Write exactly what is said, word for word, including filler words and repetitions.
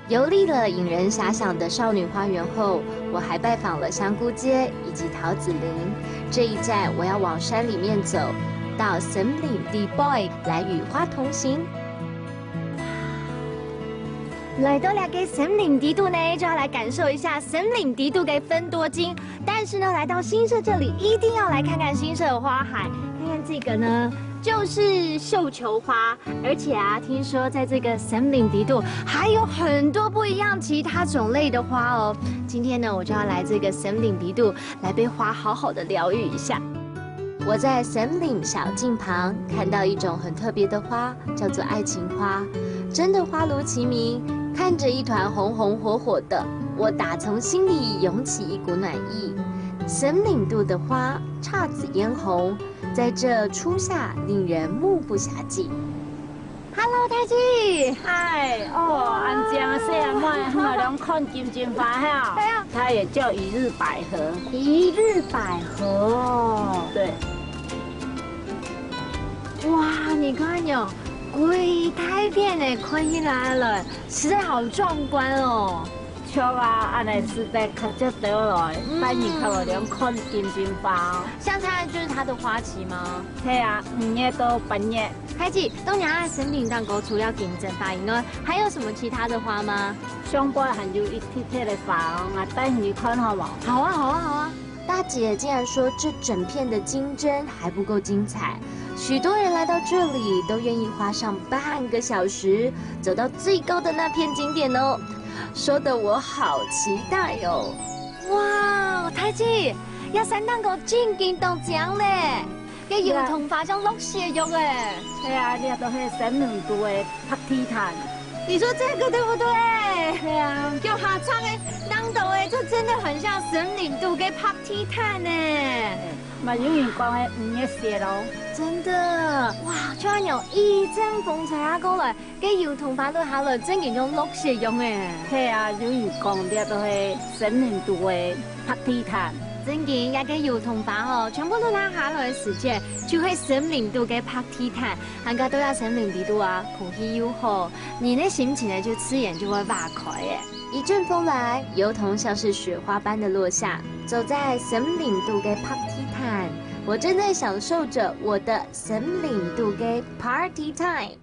游歷了引人遐想的少女花園後，我還拜訪了香菇街以及桃子林。這一站我要往山裡面走，到森林裡背來與花同行。來到這个森林裡肚呢，就要來感受一下森林裡肚个芬多精。但是呢，來到新社這裡，一定要來看看新社的花海。看看這個呢，就是繡球花。 而且啊，聽說在這個森林裡肚還有很多不一樣其他種類的花哦。今天呢，我就要來這個森林裡肚，來被花好好的療癒一下。我在森林小徑旁看到一種很特別的花，叫做愛情花。真的花如其名，看著一團紅紅火火的，我打從心裡湧起一股暖意。森林肚的花姹紫嫣紅， 在這初夏令人目不暇接。Hello，太子。嗨，哦，恁靚个細阿妹，你嘛兩看金針花哈？對啊。它也叫一日百合。一日百合哦。對。哇，你看喲，歸大片的看起來了，實在好壯觀哦。 著啊，恁呢實在較值得來，嗯。帶你去兩看金針花。像它就是它的花期嗎？係啊，五月到八月。太子，到你个森林當中除了金針花以外，還有什麼其他的花嗎？上背還有一垤垤个花哦，𠊎帶你去看好無？好啊，好啊，好啊。大姐竟然說這整片的金針還不夠精彩，許多人來到這裡都願意花上半個小時，走到最高的那片景點哦。 說得我好期待哦！哇，太子，這山頂高真經當靚呢！該油桐花像落雪樣誒！係啊，這都係森林肚个白地毯。你說這個對不對？係啊。腳下穿个頂頭誒，這真的很像森林肚个白地毯呢！嘛有人講个五月雪咯。真的，哇，就像有一陣風吹啊過來， 該油桐花落下來，真經像落雪樣誒！係啊，有人講這都係森林肚个白地毯。真經，這个油桐花吼，全部落下下來个時節，就係森林肚个白地毯。還過到這森林裡肚啊，空氣又好，人个心情呢就自然就會化開誒。一陣風來，油桐像是雪花般的落下，走在森林肚个白地毯，我正在享受著我的森林肚个party time。